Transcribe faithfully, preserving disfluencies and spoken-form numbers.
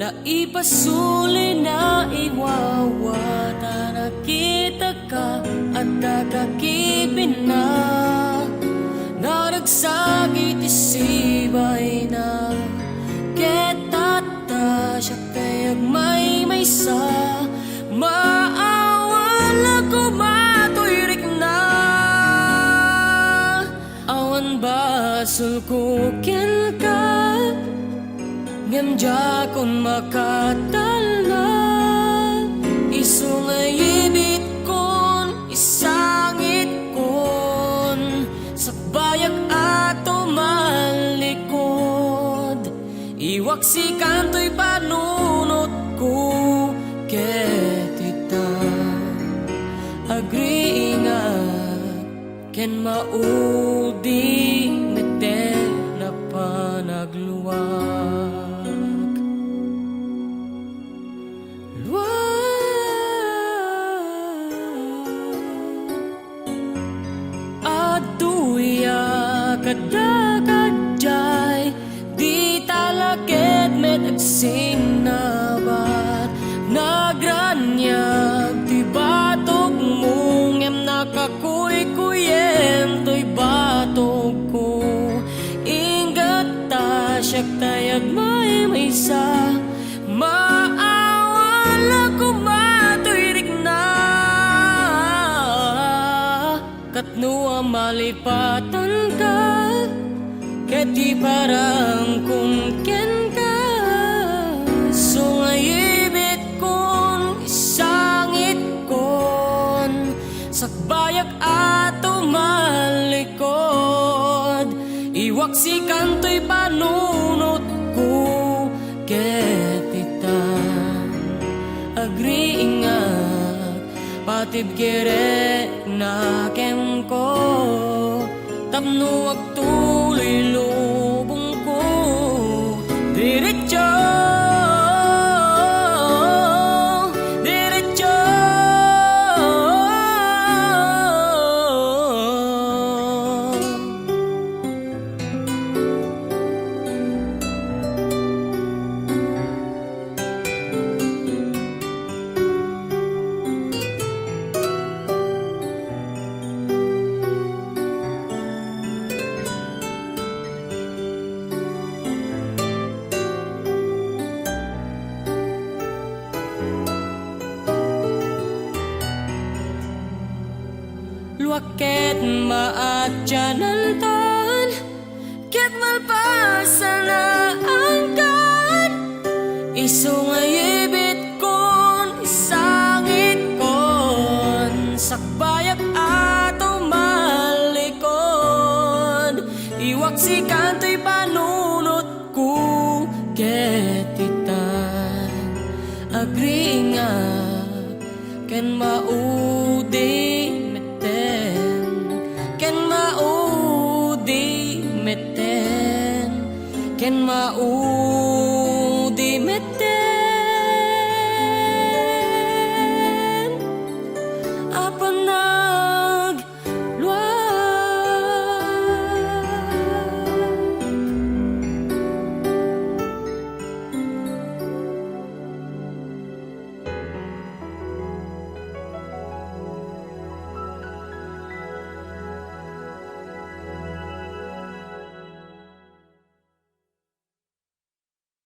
Naipasulina iwawa ta nakitaka, adda kakibinna. Naragsak iti sibayna, ket tatta siak tay agmaymaysa. Maawan la koma toy rikna. Awan basolko kenka, ngem diakon makatalna. Isu nga ibitkon, isangitkon, sakbayak a tumallikod. Iwaksikan toy panunotko ket ita, agriingak ken maudi metten a panagluak. Luak. Adtoy a kadakadiay, dita la ket met agsinnabat. Nagraniag ti batogmo, ngem nakakuykuyem toy batogko. Inggetta siak tay agmaymaysa, maawan la koma toy rikna. Ket no a malipatanka, ket iparangkom kenka, isu nga ibitkon, isangitkon, sakbayak a tumallikod. Iwaksikan toy panunotko ket ita, agriingak, patibkirek na kenko tapno agtuloy lubongko. Diretso, diretso. Luak ket maatianantan, ket malpasan a angkan, isu nga ibitkon, isangitkon, sakbayak a tumallikod. Iwaksikan toy panunotko ket ita, agriingak ken maudi metten, ken maudi metten, ken maudi